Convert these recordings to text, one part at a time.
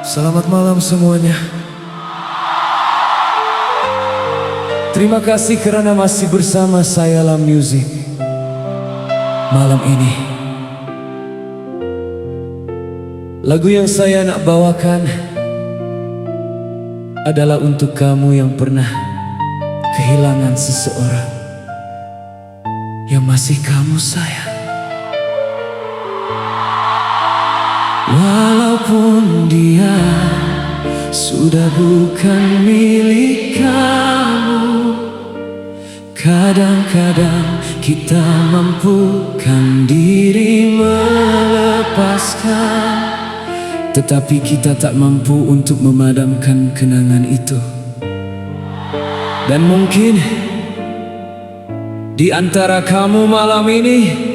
Selamat malam semuanya. Terima kasih kerana masih bersama saya La Music malam ini. Lagu yang saya nak bawakan adalah untuk kamu yang pernah kehilangan seseorang yang masih kamu sayang. Walaupun dia sudah bukan milik kamu, kadang-kadang kita mampukan diri melepaskan, tetapi kita tak mampu untuk memadamkan kenangan itu. Dan mungkin di antara kamu malam ini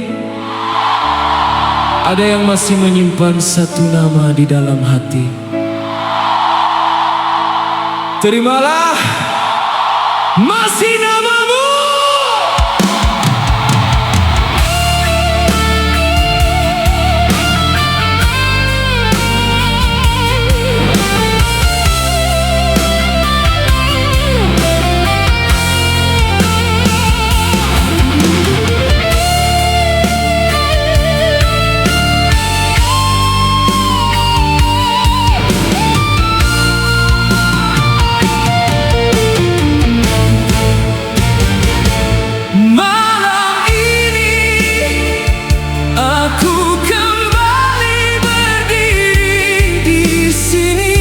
ada yang masih menyimpan satu nama di dalam hati. Terimalah Masih Namamu. Malam ini aku kembali berdiri di sini,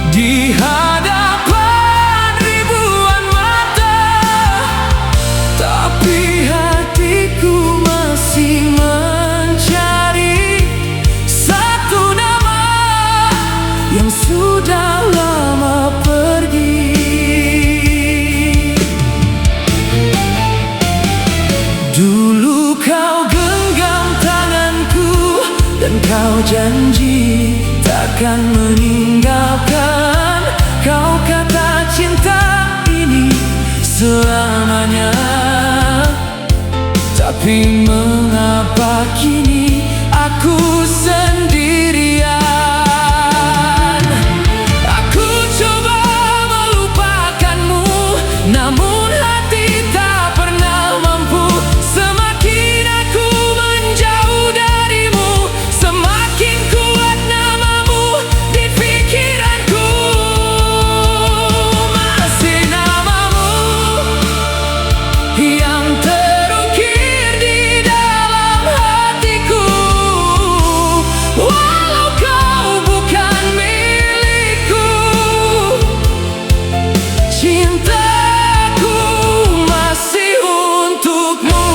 di hadapan ribuan mata, tapi hatiku masih mencari satu nama yang sudah lama pergi. Dulu kau genggam tanganku dan kau janji takkan meninggalkan. Kau kata cinta ini selamanya. Tapi mengapa kini aku sendirian? Aku coba melupakanmu, namun hati tak pernah mampu. Semakin aku menjauh darimu, semakin kuat namamu di pikiranku. Masih namamu yang terukir di dalam hatiku. Walau kau bukan milikku, cintaku masih untukmu.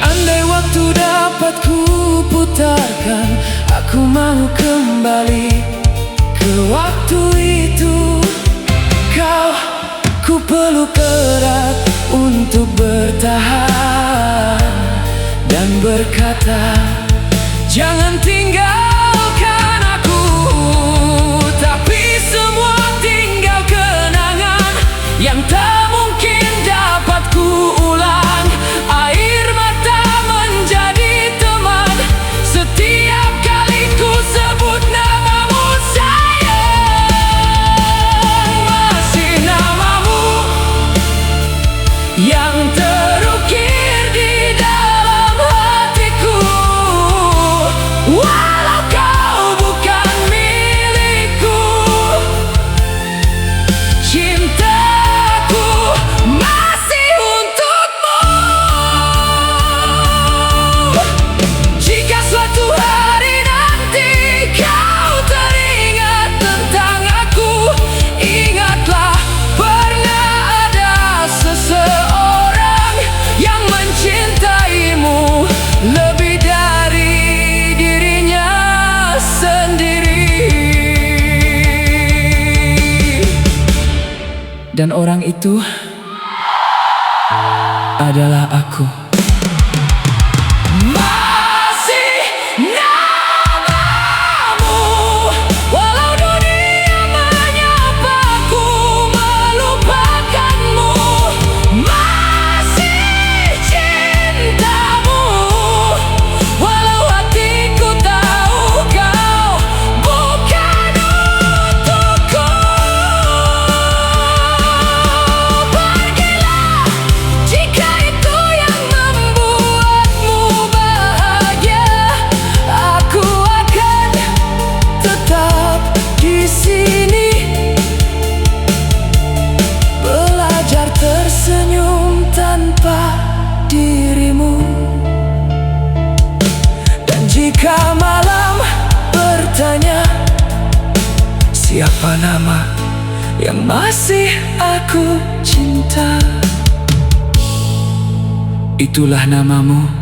Andai waktu dapat ku putarkan, aku mau kembali ke waktu itu. Kau ku peluk erat untuk bertahan dan berkata, jangan tinggalkan aku. Tapi semua tinggal kenangan yang tak mungkin dapat ku ulang. Air mata menjadi teman setiap kali ku sebut namamu sayang. Masih namamu yang terukir di dalam hatiku. Walau kau bukan milikku, cintaku masih untukmu. Jika suatu hari nanti kau teringat tentang aku, ingatlah pernah ada seseorang yang mencintaimu lebih dari dirinya sendiri. Dan orang itu adalah aku. Masih namamu. Beberapa nama yang masih aku cinta. Itulah namamu.